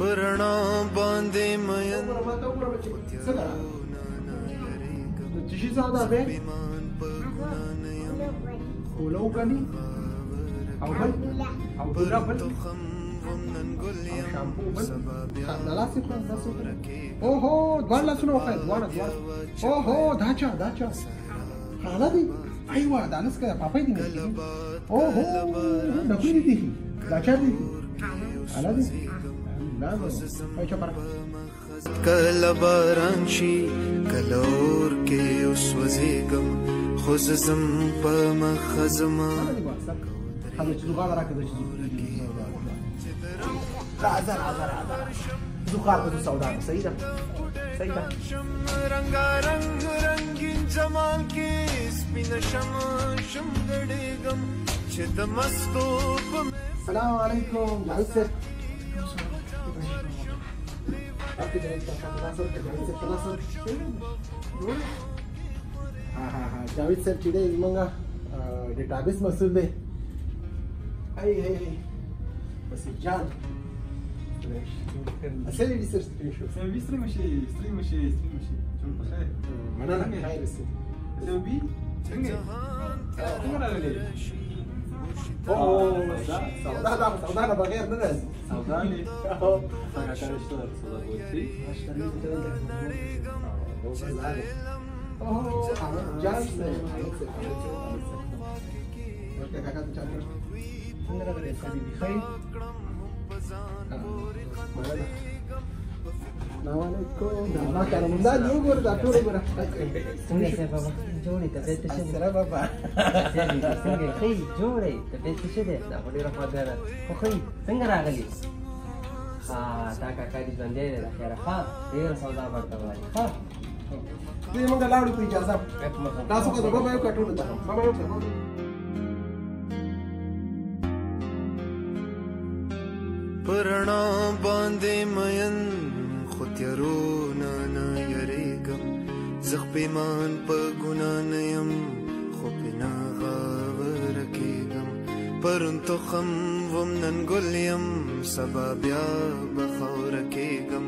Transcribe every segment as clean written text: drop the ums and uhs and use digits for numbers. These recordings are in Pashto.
پرنا باندې مین اوهو، دواړه لاسونه وښیه، دواړه دواړه. اوهو، دا چا دا چا خاله دی؟ ایوه، دا نسکه پاپۍ دی. اوهو، ډبرې دي، دا چا دی؟ خاله دی. کله باران شي کله اور کې وسوځېږم، خو زه ځم په مخه ځمه. راځه راځه راځه، ځو ښار ته ځو، سودا ده. صحیح ده، صحیح ده. رنګارنګ رنګین جمال کې سپینه شم شم ګډېږم چې د مستو په. السلام علیکم جاوید صاحب. جاوید صاحب چې دی زمونږ ډیټابیس مسؤل دی. ای ای ای وسیم جان، سوي بي سر ستړي شو. سوي بي ستړي مشي، ستړي مشي، ستړي مشي. جوړ په خیر. مننه، خیر اوسې. سوي بي څنګه څنګه راغلې؟ اوه، سودا دا سودا نه بغیر نه راځي. سودا نه څنګه کار شته؟ سودا کوي. اوه، جان صاحب، ورکه کاکا ته چا څنګه راغلې؟ سوي بي خیر. مننه. السلام علیکم. دا کار مونږ دا وګوره، دا ټول وګوره. څنګه یې بابا؟ جوړې؟ طبیعت ښه دی؟ سره بابا. څنګه ښه جوړې؟ طبیعت ښه دی؟ دا خو ډېره خوږه ده. خو ښه څنګه راغلې؟ ها، تا کاکا دې ژوندی دی د خیره. ښه ډېره سودا ورته وایي. ښه دوی موږ لاړو په اجازه. تاسو خو بابا یو کټولو ته بابا یو کړ. پرنا باندې مین خو تیارو نه نه یریږم، زه پیمان په ګنا نه یم خو په ناغاور کېږم. پرون تخم وم نن ګل یم، سبا بیا به خاوره کېږم.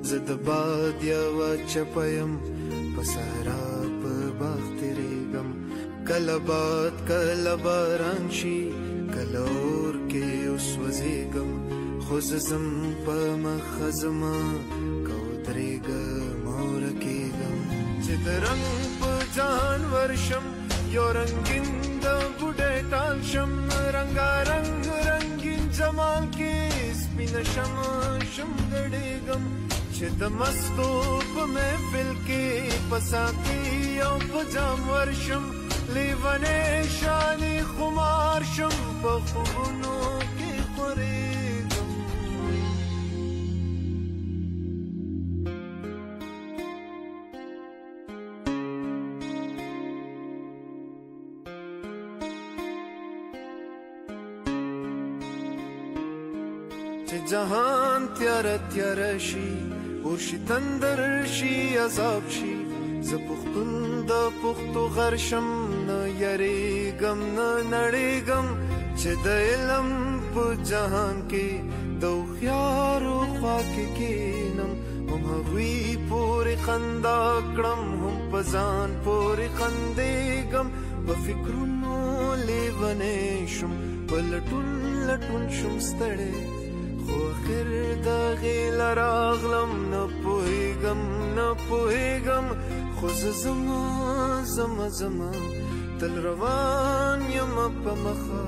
زه د باد یوه چپه یم، په صحرا په باغ تېرېږم. کله باد کله باران شي کله اور کې وسوځېږم، خو زه ځم په مخه ځمه که ودرېږم او ورکېږم. چې د رنګ په جهان ورشم یو رنګین د بوډۍ ټال شم، رنګارنګ رنګین جمال کې سپینه شم شم ګډېږم. چې د مستو په محفل کې په ساقي او په جام ورشم، لیونی شانې خمار شم، په خوبونو کې خورېږم. چې جهان تیاره تیاره شي، اور شي تندر شي عذاب شي، زه پښتون د پښتو غر شم، نه یریږم نه نړېږم. چې د علم په جهان کې د هوښیارو خوا کې کښېنم، هم هغوی پورې خندا کړم هم په ځان پورې خندېږم. په فکرونو لیونی شم، په لټون لټون شم ستړی، خو اخر د غیله راغلم. نه پوهېږم نه پوهېږم، خو زه زما زما زما تل روان یم په مخه،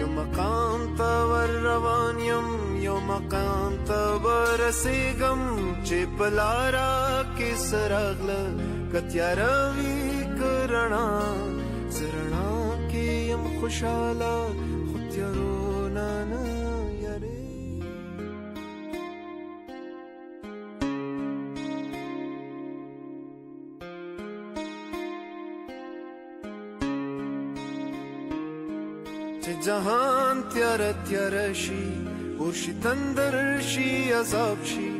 یو مقام ته ور روان یم، یو مقام ته به رسېږم. چې په لاره کې څه راغله که تیاره وي که رڼا، زه رڼا کې یم خوشحاله خو تیارو نه نه یارې. چې جهان تیاره تیاره شي، اور شي تندر شي عذاب شي،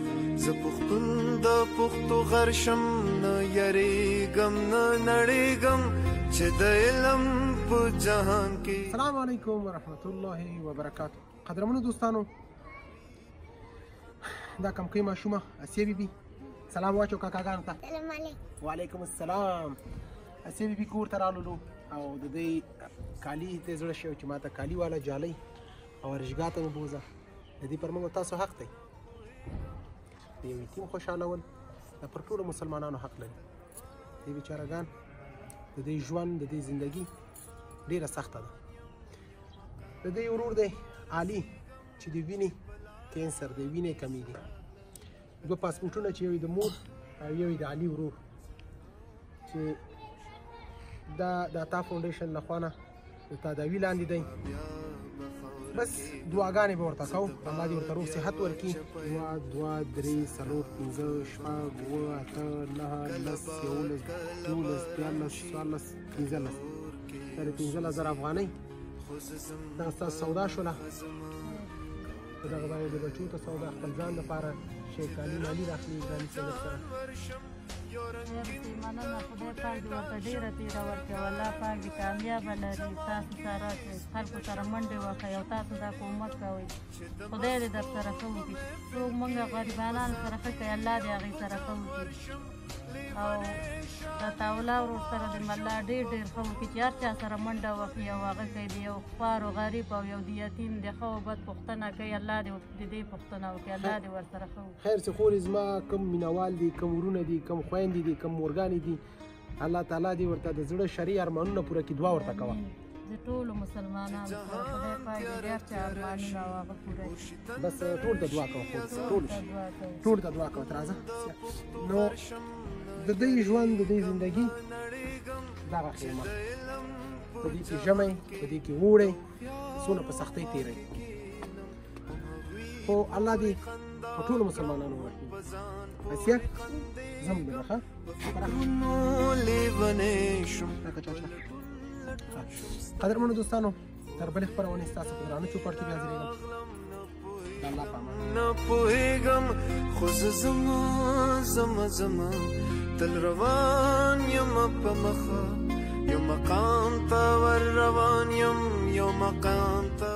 زه پښتون د پښتو غر شم، نه یریږم نه نړېږم. چې د علم په جهان کې. السلام علیکم ورحمت الله وبرکاته. قدرمنو دوستانو، دا کمکۍ ماشومه اسیه بي بي، سلام واچو کاکاګانو ته. سلام علیکم. وعلیکم السلام. اسیه بي بي کور ته راللو او د دوی کالي ته زړه شوی چې ماته کالي والا جالۍ او ورشګاه ته مې بوځه. د دې پر موږ تاسو حق دی، د یو یتیم خوشحالول دا پر ټولو مسلمانانو حق لري. دې بیچارهګان د دې ژوند د دې زندگی ډېره سخته ده. د دې ورور دی علي چې د وینې کینسر دی، وینې کمیږي. دوه پاسپورټونه چې یو یې د مور او یو یې د علي ورور، چې دا د عطا فاونډیشن له خوا نه د تداوي لاندې دی. بس دعاګانې به ورته کوو، الله دې ورته روغ صحت ورکړي. 2 2 3 4 5 6 7 8 9 10 11 12 13 14 15، دا د 15,000 افغانۍ دغه ستاسو سودا شوله. په دغه باندې د بچو ته سودا، خپل ځان لپاره شی کالي مالي راخلي ګراني سیدک سره. ډېر مننه، خدای پاک دې ورته ډېره تېره ورکړي او الله پاک دې کامیابه لري. تاسو سره چې خلکو سره منډې وکړئ او تاسو دا کومک کوئ، خدای دې در سره ښه وکړي. څوک موږ غریبانانو سره ښه کوي، الله دې هغوی سره ښه وکړي. او د تاولا ورور سره دې الله ډېر ډېر ښه وکړي چې هر چا سره منډه وکړي او هغه کوي. د یو خوار و غریب او یو د یتیم د ښه او بد پوښتنه کوي، الله دې د دې پوښتنه وکړي، الله دې ورسره ښه وکړي. خیر څه خورې زما کوم مینوال دي، کوم ورونه دي، کوم خویندې دي، کوم مورګانې دي، الله تعالی دې ورته د زړه شرعي ارمانونه پوره کړي. دعا ورته کوه. د ټولو مسلمانانو سره خدای پاک دې هر چا ارمانونه او هغه پوره کړي. بس ټول ته دعا کوه، ټول ټول ته دعا کوه. راځه. نو د دې ژوند د دې زندگی دغه خیمه، په دې کې ژمی، په دې کې اوړی، څونه په سختۍ تېروي، خو الله دې په ټولو مسلمانانو ورکړي. اسیه ځم به ښه. قدرمنو دوستانو، تر بلې خپرونې ستاسو په درانه چوپړ کې بیا حاضرېږم. د الله په امان. نه پوهېږم خو زه زما زما زما تل روان یم په مخه، یو مقام ته ور روان یم، یو مقام ته.